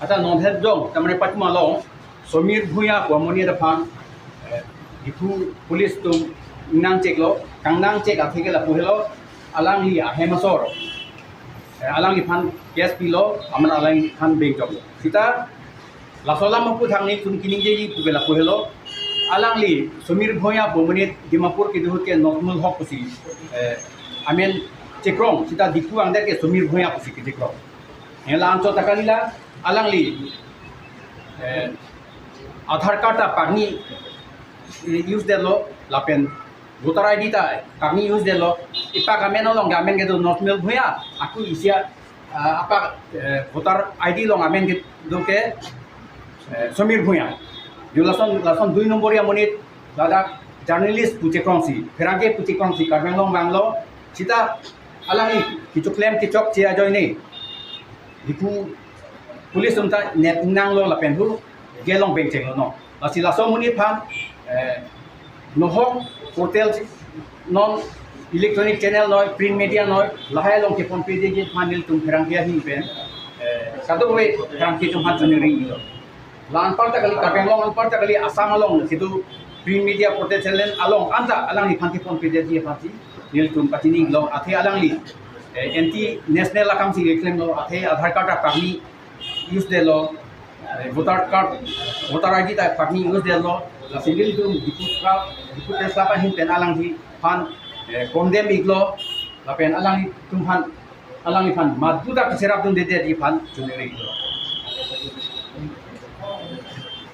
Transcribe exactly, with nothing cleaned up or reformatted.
Ata non het jong, tamane patma lo, Somir Bhuiya pu amonit aphan, eh, Diphu police atum nangcheklo, kangnangchek atheke lapu helo, alangli ahem asor, eh, alangliphan case pilo, amat alangliphan bengchoklo. Sita, laso alam aputhak nelitum kaningjeji puke lapu helo, alangli Somir Bhuiya pu amonit Dimapur kedo ahut ke Nazmul Hoque pusi, eh, amen chekrong, sita Diphu angdet ke Somir Bhuiya pusi kechekrong. Hela anchot ta kalila, alangli, eh, Aadhaar card ta pangni, eh, use detlo, lapen voter I D ta pangni use detlo, ipak amen along ke amen kedo Nazmul Bhuiya, ako isi a, ah, apak, eh, voter I D along amen kedo ke, eh, Somir Bhuiya. Yo lason, lason dui nombor amonit ladak journalist pu chekrongsi, pherangke pu chekrongsi Karbi Anglong vanglo, sita alangli kechoklem kechokche ajoine Diphu police atum ta net nanglo lapen hu gate along bengchenglo non. Lasi laso amonit aphan, eh, nohok portal non electronic channel noi, print media noi, lahai along keponpedeji aphan nelitum pherangke ahin pen, eh, kadokave pherangke atum aphan choningri lo. La anpar ta kali, Karbi Anglong anpar ta kali, Assam along kedo print media portal channel along anta alangliphan keponpedeji aphansi nelitum pachinilo, athe alangli, eh, anti national akamsi keklemlo, athe Aadhaar card ta pangni use detlo, eh, voter card, voter I D ta pangni use detlo, lasi nelitum Diphu Press Club, Diphu Press Club ahin pen alangliphan, eh, condemn iklo, lapen alanglitum aphan, alangliphan madu ta keserapdundedetji aphan choningri iklo.